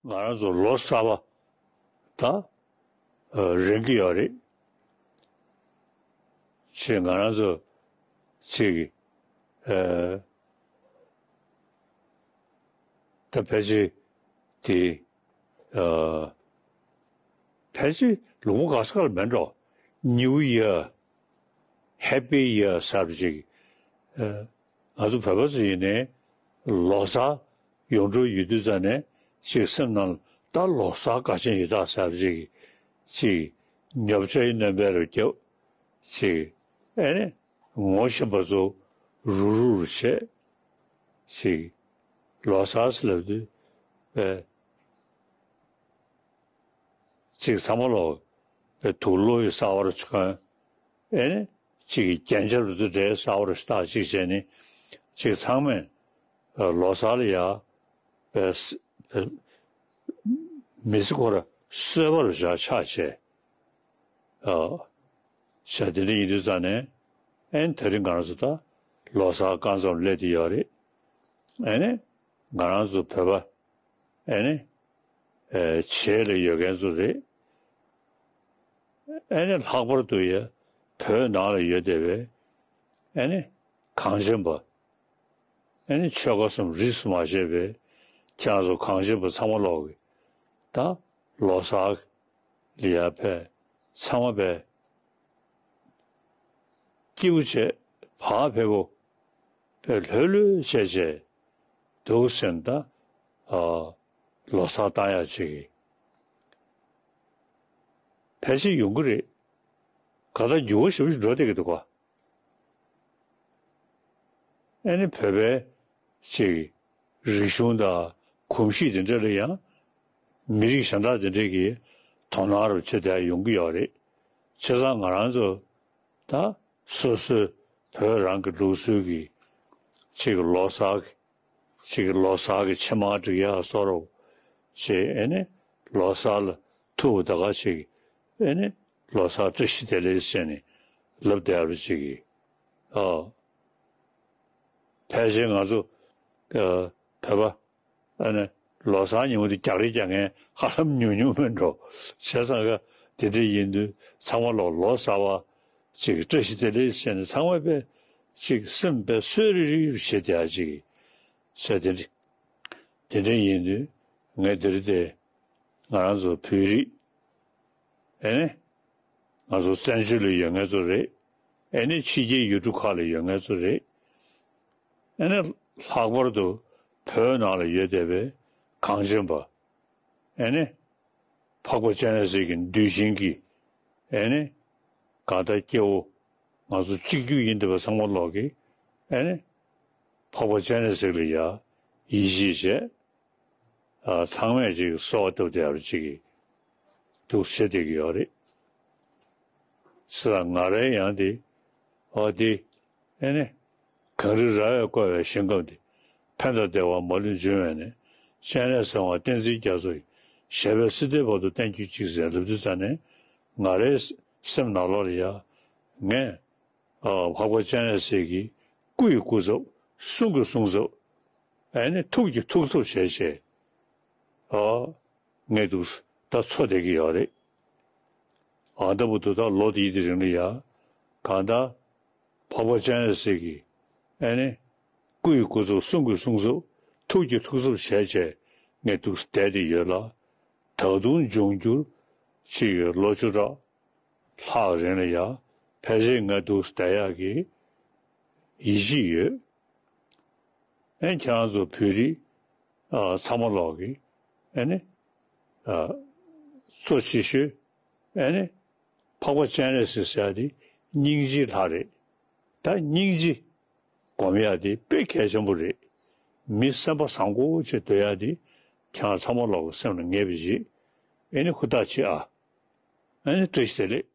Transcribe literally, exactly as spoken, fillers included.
ང་རང་ཚོ་ལོ་གསར་པ་ད་རན་གྱི་ཡོད་རེད། ཅེས་ང་རང་ཚོ་ཅིག་ཨ་ད་ཕལ་ཆེར་དེ་ཨ་ཕལ་ཆེར་ལོ་ངོ་ག་ས་ག་ལ་མེད་འགྲོ། New Year, Happy Year ཟེར་བ་ཅིག་ཨ་ང་ཚོ་བོད་པ་ཚོ་ཡིན་ནའི་ལོ་གསར་ཡོང་འགྲོ་ཡོད་དུས་ཙ་ནས་ཅིག་སེམས་ནང་ལ་ད་ལོ་གསར་དགའ་ཆེན་ཡོད་ད་ཟེར་བ་ཅིག་ཅིག་ཉོབ་ཆ་ཡི་སྣོན་པ་རུ་རྒྱབ་ཅིག་ཨེ་ནི་ངོ་ཤེས་པ་ཚོ་རུ་རུ་རུ་བྱས་ཅིག་ལོ་གསར་ཟེར་ལབ་དུས་ཨེ་ཅིག་ཚང་མ་ལོག་པའི་དུག་ལོག་གི་གསར་བར་ཆུ་ཁང་ཨེ་ནི་ཅིག་གི་རྒྱན་ཆ་རུ་དུ་འདྲའི་གསར་བར་ཞུ་དག་ཅིག་བྱས་ནི་ཅིག་ཚང་མས་ལོ་གསར་ལ་ཡ་པའི་མི་ཚེ་ཁོ་ར་གསོད་པར་བྱ་ཆགས་བྱས་ཨ་བྱ་དེ་འདྲ་ཡིན་དུས་ཙང་ནས་ཨེ་ནི་དེ་རིང་ང་རང་ཚོ་ད་ལོ་གསར་རྐང་ཙམ་སླེབས་དེ་ཡོད་རེད། ཨེ་ནི་ང་རང་ཚོ་བོད་པ་ཨེ་ནི་ཨེ་བྱེས་ལ་ཡོད་མཁན་ཚོ་རེད། ཨེ་ནི་ལྷག་པར་དུ་ཡ་བོད་ནང་ལ་ཡོད་བསྡད་པའི་ཨེ་ནི་གངས་ཅན་པ་ཨེ་ནི་ཆོལ་ཁ་གསུམ་རིས་སུ་མ་ཆད་པའི་ཁྱེད་རང་ཚོ་གངས་ཅན་པ་ཚང་མ་ལོག་གི་ད་ལོ་གསར་ལ་ཡ་ཕེབས་ཚང་མ་ཕེབས་སྐྱིད་པོ་བྱས་བག་ཕེབས་པོ་ཕེབས་ལྷོད་ལྷོད་བྱས་བྱས་འདུག་ཟེར་ན་ད་ཨ་ལོ་གསར་བཏང་ཡག་ཅིག་གི་ཕལ་ཆེར་ཡོང་གི་རེད། ག་ད་འགྱུར་བ་ཞེ་པོ་ཞིག་འགྲོ་བསྡད་ཀྱི་འདུག་ག་ཨེ་ནི་བོད་པའི་ཅིག་རིག་གཞུང་དང་གོམས་གཤིས་དེ་འདྲ་ལ་ཡང་མི་རིགས་གཞན་དག་དེ་འདྲས་ཀྱིས་དོ་སྣང་རུ་བྱེད་བསྡད་ཡོང་གི་ཡོད་རེད། བྱས་ཙང་ང་རང་ཚོ་ད་སོ་སོའི་བོད་རང་གི་ལུགས་སྲོལ་གྱི་ཅིག་ལོ་གསར་གྱི་ཅིག་ལོ་གསར་གྱི་ཕྱེ་མར་སྒྲིག་ཡག་བཟོ་རོགས་ཅེས་ཨེ་ནི་ལོ་གསར་ལ་ཐུག་ད་ག་ཅིག་ཨེ་ནི་ལོ་གསར་བཀྲ་ཤིས་བདེ་ལེགས་ཟེར་ནས་ལབ་བསྡད་པ་ཅིག་གིས་ཨ། ཕལ་ཆེར་ང་ཚོ་ཨ་བོད་པ་ཨ་ནི་ལོ་གསར་ཉིན་མོ་དེ་རྒྱག་རེས་རྒྱག་མཁན་ཧ་ལམ་ཉུང་ཉུང་མིན་འགྲོ། བྱས་ཙང་ཀ་དེ་འདྲ་ཡིན་དུས་ཚང་མ་ལོག་ལོ་གསར་བ་ཅིག་བཀྲ་ཤིས་བདེ་ལེགས་ཟེར་ནས་ཚང་མ་དཔེ་ཅིག་སེམས་དཔེ་གསོས་རིག་རིག་བྱེད་བསྡད་ཡག་ཅིག་བྱས་དེ་འདྲ་དེ་འདྲ་ཡིན་དུས་ངས་འདིར་དེ་ང་རང་ཚོ་བོད་རིགས་ཨེ་ནི་ང་ཚོ་བཙན་བྱོལ་ལ་ཡོད་མཁན་ཚོ་རེད། ཨེ་ནི་ཕྱི་རྒྱལ་ཡུལ་གྲུ་ཁག་ལ་ཡོད་མཁན་ཚོ་རེད། ཨེ་ནི་ལྷག་པར་དུ་བོད་ནང་ལ་ཡོད་བསྡད་པའི་གངས་ཅན་པ། ཨེ་ནི་འཕགས་པ་སྤྱན་རས་གཟིགས་ཀྱི་གདུལ་ཞིང་གི་ཨེ་ནི་གང་ལྟར་སྐྱེ་བོ་ང་ཚོ་གཅིག་གྱུར་ཡིན་བསྡད་པ་ཚང་མ་ལོག་གི་ཨེ་ནི་འཕགས་པ་སྤྱན་རས་གཟིགས་ལ་ཡ་ཡིད་ཆེས་བྱས། ཨ་ཚང་མས་ཅིག་གསོལ་བ་བཏབ་བསྡད་པ་ཅིག་གིས་འདུག་བྱེད་བསྡད་ཀྱི་ཡོད་རེད། ས་ང་རའི་ཡང་དེ་ཨ་དེ་ཨེ་ནི་གངས་རི་ར་བས་བསྐོར་བའི་ཞིང་ཁམས་འདི། ཕན་དང་བདེ་བ་མ་ལུས་འབྱུང་བའི་གནས། སྤྱན་རས་གཟིགས་དབང་བསྟན་འཛིན་རྒྱ་མཚོ་ཡི། ཞབས་པད་སྲིད་མཐའི་བར་དུ་བརྟན་གྱུར་ཅིག་ཟེར་ལབ་དུས་ཙ་ནས་ང་རའི་སེམས་ནང་ལོགས་ལ་ཡ་ངས་ཨ་འཕགས་པ་སྤྱན་རས་གཟིགས་ཀྱི་སྐུ་ཡི་སྐུ་ཚབ་གསུང་གི་གསུང་ཚབ་ཨེ་ནི་ཐུགས་ཀྱི་ཐུགས་ཚབ་བྱས་བྱས་ཨ་ངས་འདུག་ད་འཚོ་བསྡད་ཀྱི་ཡོད་རེད། ཨ་ད་བུ་དུ་ད་ལོ་དེའི་དེ་རིང་ལ་ཡ་གང་ལྟར་འཕགས་པ་སྤྱན་རས་གཟིགས་ཀྱི་ཨེ་ནི་སྐུ་ཡི་སྐུ་ཚབ་གསུང་གི་གསུང་ཚབ་ཐུགས་ཀྱི་ཐུགས་ཚབ་བྱས་བྱས་ངས་འདུག་བསྡད་དེ་ཡོད་ལ། ད་དུང་འབྱུང་འགྱུར་ཅིག་ལོ་བཅུ་ཕྲག་ལྷག་རིང་ལ་ཡ་ཕལ་ཆེར་ང་འདུག་བསྡད་ཡག་གི་ཡིད་ཆེས་ཡོད། ཨེ་ཁྱེད་རང་ཚོ་བོད་རིགས་ཨ་ཚང་མ་ལོག་གི་ཨེ་ནི་ཨ་གཙོ་ཆེ་ཤོས་ཨེ་ནི་འཕགས་པ་སྤྱན་རས་གཟིགས་ཟེར་ཡག་དེ་སྙིང་རྗེའི་ལྷ་རེད། ད་སྙིང་རྗེ་སྒོམ་ཡག་དེ་དཔེ་གལ་ཆེན་པོ་རེད། མི་སེམས་པ་བཟང་པོ་བྱེད་སྡོད་ཡག་དེ་ཁྱེད་རང་ཚང་མ་ལོག་གི་སེམས་ལ་ངེས་པ་ཞིག་ཨེ་ནི་ཧུར་ཐག་བྱེད་ཨ། ཨེ་ནི་བཀྲ་ཤིས་བདེ་ལེགས།